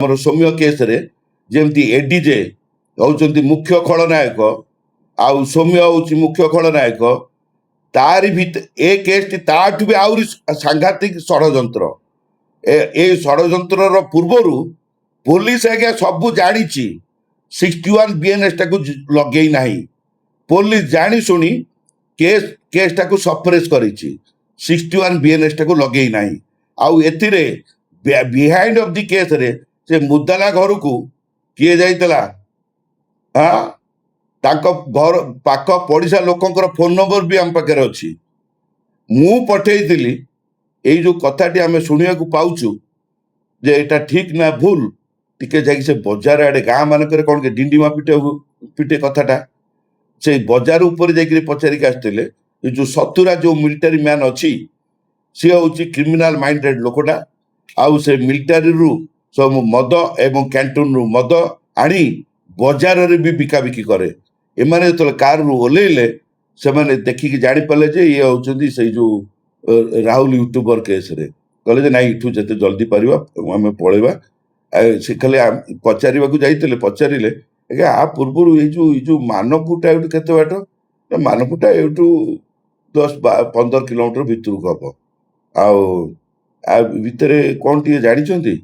ଆମର ସୌମ୍ୟ କେସ୍ରେ ଯେମିତି ଏଡିଜେ ହେଉଛନ୍ତି ମୁଖ୍ୟ ଖଳନାୟକ ଆଉ ସୌମ୍ୟ ହେଉଛି ମୁଖ୍ୟ ଖଳନାୟକ, ତାରି ଭିତ ଏ କେସ୍ଟି ତାଠୁ ବି ଆହୁରି ସାଂଘାତିକ ଷଡ଼ଯନ୍ତ୍ର। ଏ ଷଡ଼ଯନ୍ତ୍ରର ପୂର୍ବରୁ ପୋଲିସ ଆଜ୍ଞା ସବୁ ଜାଣିଛି, 61 ବିଏନ୍ଏସ୍ଟାକୁ ଲଗେଇ ନାହିଁ। ପୋଲିସ ଜାଣି ଶୁଣି କେସ୍ଟାକୁ ସପ୍ରେସ୍ କରିଛି, 61 ବିଏନ୍ଏସ୍ଟାକୁ ଲଗେଇ ନାହିଁ। ଆଉ ଏଥିରେ ବିହାଇଣ୍ଡ ଅଫ୍ the କେସ୍ରେ ସେ ମୁଦାଲା ଘରକୁ କିଏ ଯାଇଥିଲା, ହଁ, ତାଙ୍କ ଘର ପାଖ ପଡ଼ିଶା ଲୋକଙ୍କର ଫୋନ ନମ୍ବର ବି ଆମ ପାଖରେ ଅଛି, ମୁଁ ପଠେଇଥିଲି। ଏଇ ଯୋଉ କଥାଟି ଆମେ ଶୁଣିବାକୁ ପାଉଛୁ ଯେ ଏଇଟା ଠିକ ନା ଭୁଲ, ଟିକେ ଯାଇକି ସେ ବଜାର ଆଡେ, ଗାଁ ମାନଙ୍କରେ କଣ କି ଡିଣ୍ଡିମା ପିଟେ ପିଟେ କଥାଟା, ସେଇ ବଜାର ଉପରେ ଯାଇକିରି ପଚାରିକି ଆସିଥିଲେ। ଏ ଯୋଉ ସତୁରା ଯୋଉ ମିଲିଟାରୀ ମ୍ୟାନ ଅଛି, ସିଏ ହଉଛି କ୍ରିମିନାଲ ମାଇଣ୍ଡେଡ ଲୋକଟା। ଆଉ ସେ ମିଲିଟାରୀରୁ ସବୁ ମଦ ଏବଂ କ୍ୟାଣ୍ଟିନରୁ ମଦ ଆଣି ବଜାରରେ ବି ବିକାବିକି କରେ। ଏମାନେ ଯେତେବେଳେ କାରରୁ ଓହ୍ଲେଇଲେ, ସେମାନେ ଦେଖିକି ଜାଣିପାରିଲେ ଯେ ଇଏ ହଉଛନ୍ତି ସେଇ ଯୋଉ ରାହୁଲ ୟୁଟ୍ୟୁବର କେସରେ। କହିଲେ ଯେ ନାଇଁ, ଏଠୁ ଯେତେ ଜଲ୍ଦି ପାରିବା ଆମେ ପଳେଇବା। ସେ ଖାଲି ପଚାରିବାକୁ ଯାଇଥିଲେ। ପଚାରିଲେ, ଆଜ୍ଞା, ଆ ପୂର୍ବରୁ ଏଇ ଯୋଉ ମାନପୁରଟା ଏଇଠୁ କେତେ ବାଟ? ନା, ମାନପୁରଟା ଏଇଠୁ 10-15 କିଲୋମିଟର ଭିତରକୁ ହବ। ଆଉ ଆ ଭିତରେ କଣ ଟିକେ ଜାଣିଛନ୍ତି?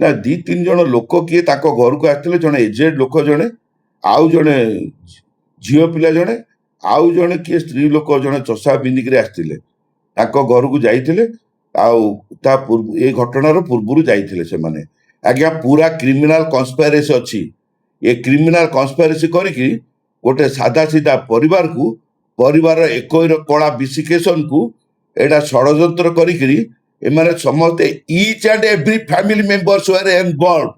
ନା, ଦି ତିନି ଜଣ ଲୋକ କିଏ ତାଙ୍କ ଘରକୁ ଆସିଥିଲେ, ଜଣେ ଏଜେଡ୍ ଲୋକ ଜଣେ, ଆଉ ଜଣେ ଝିଅ ପିଲା ଜଣେ, ଆଉ ଜଣେ କିଏ ସ୍ତ୍ରୀ ଲୋକ ଜଣେ ଚଷମା ପିନ୍ଧିକିରି ଆସିଥିଲେ, ତାଙ୍କ ଘରକୁ ଯାଇଥିଲେ। ଆଉ ତା ପୂର୍ବ ଏଇ ଘଟଣାର ପୂର୍ବରୁ ଯାଇଥିଲେ ସେମାନେ। ଆଜ୍ଞା, ପୁରା କ୍ରିମିନାଲ କନସ୍ପାଇରେସି ଅଛି। ଏ କ୍ରିମିନାଲ କନସ୍ପାଇରେସି କରିକି ଗୋଟେ ସାଧା ସିଧା ପରିବାରକୁ, ପରିବାର ଏକୋଇର କଳା ବିଶିକେଶନକୁ ଏଇଟା ଷଡ଼ଯନ୍ତ୍ର କରିକିରି ଏମାନେ ସମସ୍ତେ, each and every family members were involved.